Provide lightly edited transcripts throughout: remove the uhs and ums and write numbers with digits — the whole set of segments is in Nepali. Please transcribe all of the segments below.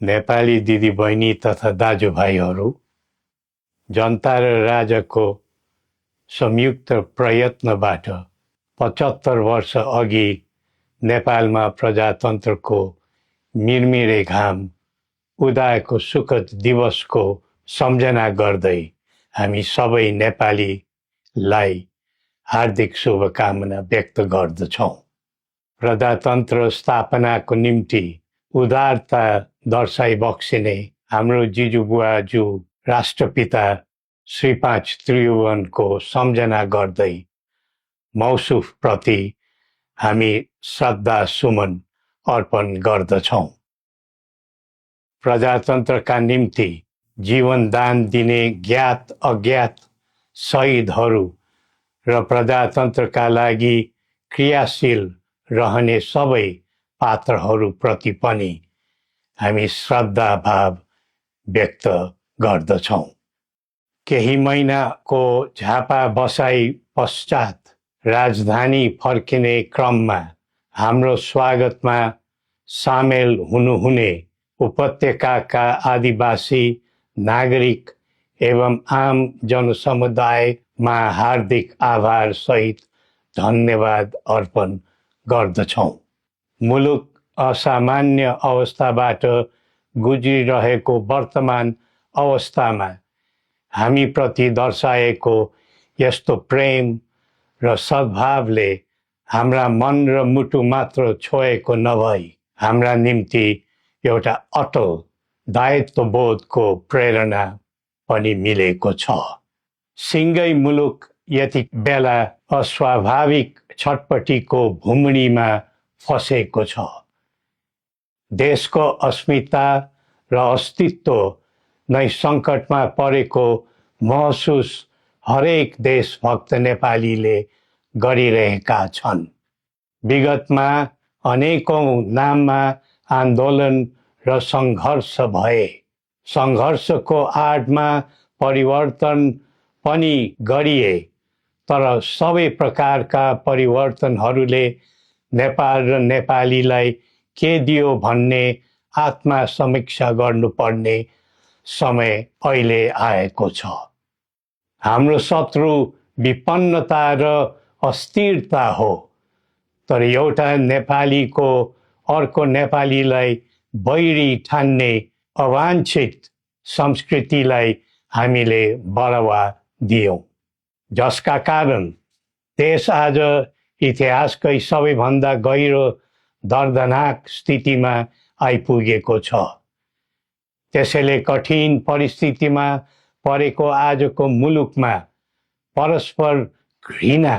नेपाली दिदीबहिनी तथा दाजुभाइहरू, जनता र राजाको संयुक्त प्रयत्नबाट 75 वर्ष अघि नेपालमा प्रजातन्त्रको मिरमिरे घाम उदाएको सुखद दिवसको सम्झना गर्दै हामी सबै नेपालीलाई हार्दिक शुभकामना व्यक्त गर्दछौँ। प्रजातन्त्र स्थापनाको निम्ति उदारता दर्शाइ बक्सिने हाम्रो जिजुबुवाजू राष्ट्रपिता श्री 5 त्रिभुवनको सम्झना गर्दै मौसुफ प्रति हामी श्रद्धा सुमन अर्पण गर्दछौँ। प्रजातन्त्रका निम्ति जीवन दान दिने ज्ञात अज्ञात शहीदहरू र प्रजातन्त्रका लागि क्रियाशील रहने सबै पात्रहरूप्रति पनि हामी श्रद्धा भाव व्यक्त गर्दछौँ। केही महिनाको झापा बसाई पश्चात राजधानी फर्किने क्रममा हाम्रो स्वागतमा सामेल हुनुहुने उपत्यकाका आदिवासी नागरिक एवं आम जनसमुदायमा हार्दिक आभार सहित धन्यवाद अर्पण गर्दछौँ। मुलुक असामान्य अवस्थाबाट गुज्रिरहेको वर्तमान अवस्थामा हामीप्रति दर्शाएको यस्तो प्रेम र सद्भावले हाम्रा मन र मुटु मात्र छोएको नभई हाम्रा निम्ति एउटा अटल दायित्वबोधको प्रेरणा पनि मिलेको छ। सिङ्गै मुलुक यति बेला अस्वाभाविक छटपटीको भुमणीमा फसेको छ। देशको अस्मिता र अस्तित्व नै सङ्कटमा परेको महसुस हरेक देशभक्त नेपालीले गरिरहेका छन्। विगतमा अनेकौं नाममा आन्दोलन र सङ्घर्ष भए। सङ्घर्षको आडमा परिवर्तन पनि गरिए, तर सबै प्रकारका परिवर्तनहरूले नेपाल र नेपालीलाई के दियो भन्ने आत्मसमीक्षा गर्नुपर्ने समय अहिले आएको छ। हाम्रो शत्रु विपन्नता र अस्थिरता हो, तर एउटा नेपालीको अर्को नेपालीलाई बैरी ठान्ने अवाञ्छित संस्कृतिलाई हामीले बढावा दियौँ, जसका कारण देश आज इतिहासकै सबैभन्दा गहिरो दर्दनाक स्थितिमा आइपुगेको छ। त्यसैले कठिन परिस्थितिमा परेको आजको मुलुकमा परस्पर घृणा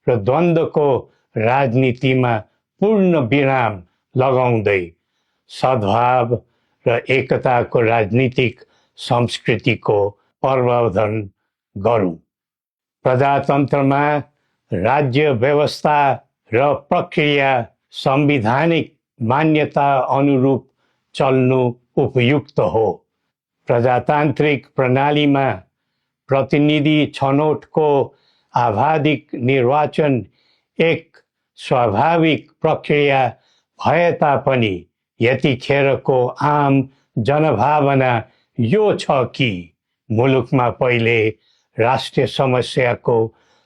र द्वन्द्वको राजनीतिमा पूर्ण विराम लगाउँदै सद्भाव र एकताको राजनीतिक संस्कृतिको प्रवर्धन गरौँ। प्रजातन्त्रमा राज्य व्यवस्था र प्रक्रिया संवैधानिक मान्यता अनुरूप चल्नु उपयुक्त हो। प्रजातान्त्रिक प्रणालीमा प्रतिनिधि छनौटको आवाधिक निर्वाचन एक स्वाभाविक प्रक्रिया भए तापनि यतिखेरको आम जनभावना यो छ कि मुलुकमा पहिले राष्ट्रिय समस्याको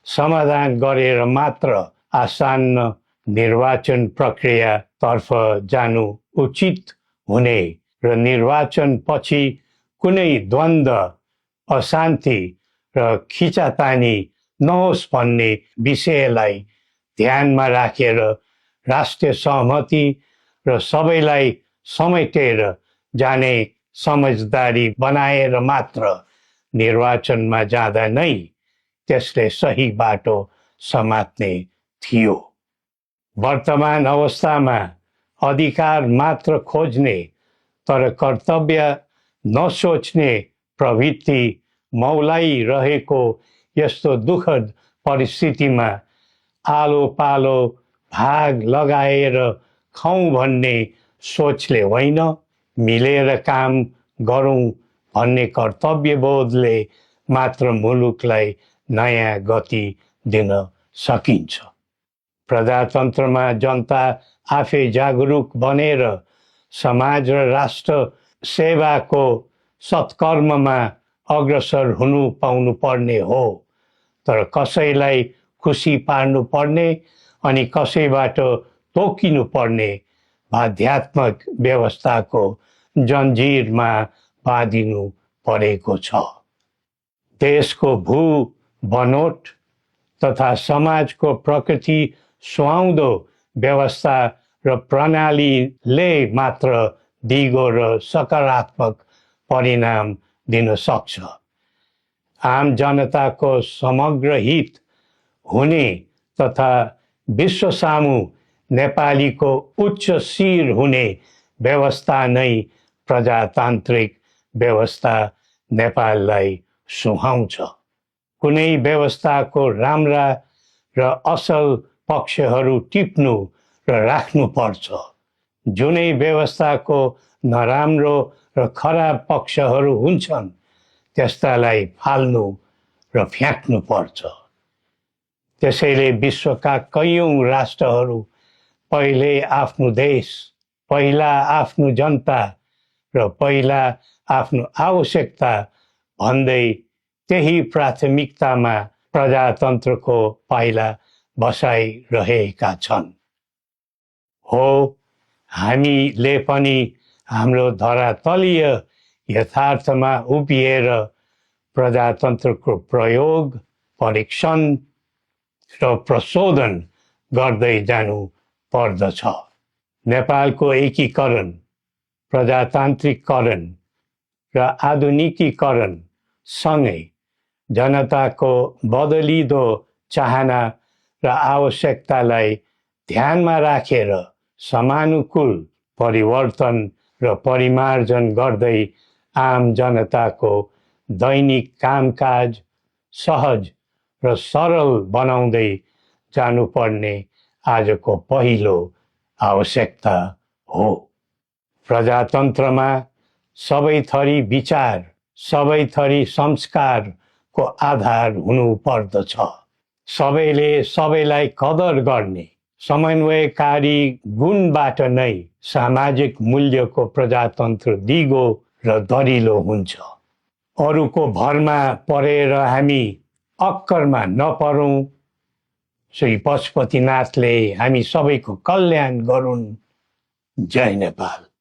समाधान गरेर मात्र आसन्न निर्वाचन प्रक्रियातर्फ जानु उचित हुने र निर्वाचन पछि कुनै द्वन्द्व, अशान्ति र खिचातानी नहोस् भन्ने विषयलाई ध्यानमा राखेर राष्ट्रिय सहमति र सबैलाई समेटेर जाने समझदारी बनाएर मात्र निर्वाचनमा जाँदा नै त्यसले सही बाटो समात्ने थियो। वर्तमान अवस्थामा अधिकार मात्र खोज्ने तर कर्तव्य नसोच्ने प्रवृत्ति मौलाइरहेको यस्तो दुःखद परिस्थितिमा आलो पालो भाग लगाएर खाउँ भन्ने सोचले होइन, मिलेर काम गरौँ भन्ने कर्तव्यबोधले मात्र मुलुकलाई नयाँ गति दिन सकिन्छ। प्रजातन्त्रमा जनता आफै जागरुक बनेर समाज र राष्ट्र सेवाको सत्कर्ममा अग्रसर हुनु पाउनु पर्ने हो, तर कसैलाई खुसी पार्नु पर्ने अनि कसैबाट तोकिनु पर्ने आध्यात्मिक व्यवस्थाको जन्जिरमा बाँधिनु परेको छ। देशको भू बनोट तथा समाजको प्रकृति सुहाउँदो व्यवस्था र प्रणालीले मात्र दिगो र सकारात्मक परिणाम दिन सक्छ। आम जनताको समग्र हित हुने तथा विश्व सामु नेपालीको उच्च शिर हुने व्यवस्था नै प्रजातान्त्रिक व्यवस्था नेपाललाई सुहाउँछ। कुनै व्यवस्थाको राम्रा र असल पक्षहरू टिप्नु र राख्नु पर्छ। जुनै व्यवस्थाको नराम्रो र खराब पक्षहरू हुन्छन् त्यस्तालाई फाल्नु र फ्याँक्नु पर्छ। त्यसैले विश्वका कैयौं राष्ट्रहरू पहिले आफ्नो देश, पहिला आफ्नो जनता र पहिला आफ्नो आवश्यकता भन्दै त्यही प्राथमिकतामा प्रजातन्त्रको पाइला बसाइरहेका छन्। हो, हामीले पनि हाम्रो धरातलीय यथार्थमा उभिएर प्रजातन्त्रको प्रयोग, परीक्षण र प्रशोधन गर्दै जानु पर्दछ। नेपालको एकीकरण, प्रजातान्त्रिकरण र आधुनिकीकरण सँगै जनताको बदलिदो चाहना र आवश्यकतालाई ध्यानमा राखेर समानुकूल परिवर्तन र परिमार्जन गर्दै आम जनताको दैनिक कामकाज सहज र सरल बनाउँदै जानुपर्ने आजको पहिलो आवश्यकता हो। प्रजातन्त्रमा सबै थरी विचार, सबै थरी संस्कारको आधार हुनु पर्दछ। सबैले सबैलाई कदर गर्ने समन्वयकारी गुणबाट नै सामाजिक मूल्यको प्रजातन्त्र दिगो र दरिलो हुन्छ। अरूको भरमा परेर हामी अक्करमा नपरौँ। श्री पशुपतिनाथले हामी सबैको कल्याण गरून्। जय नेपाल।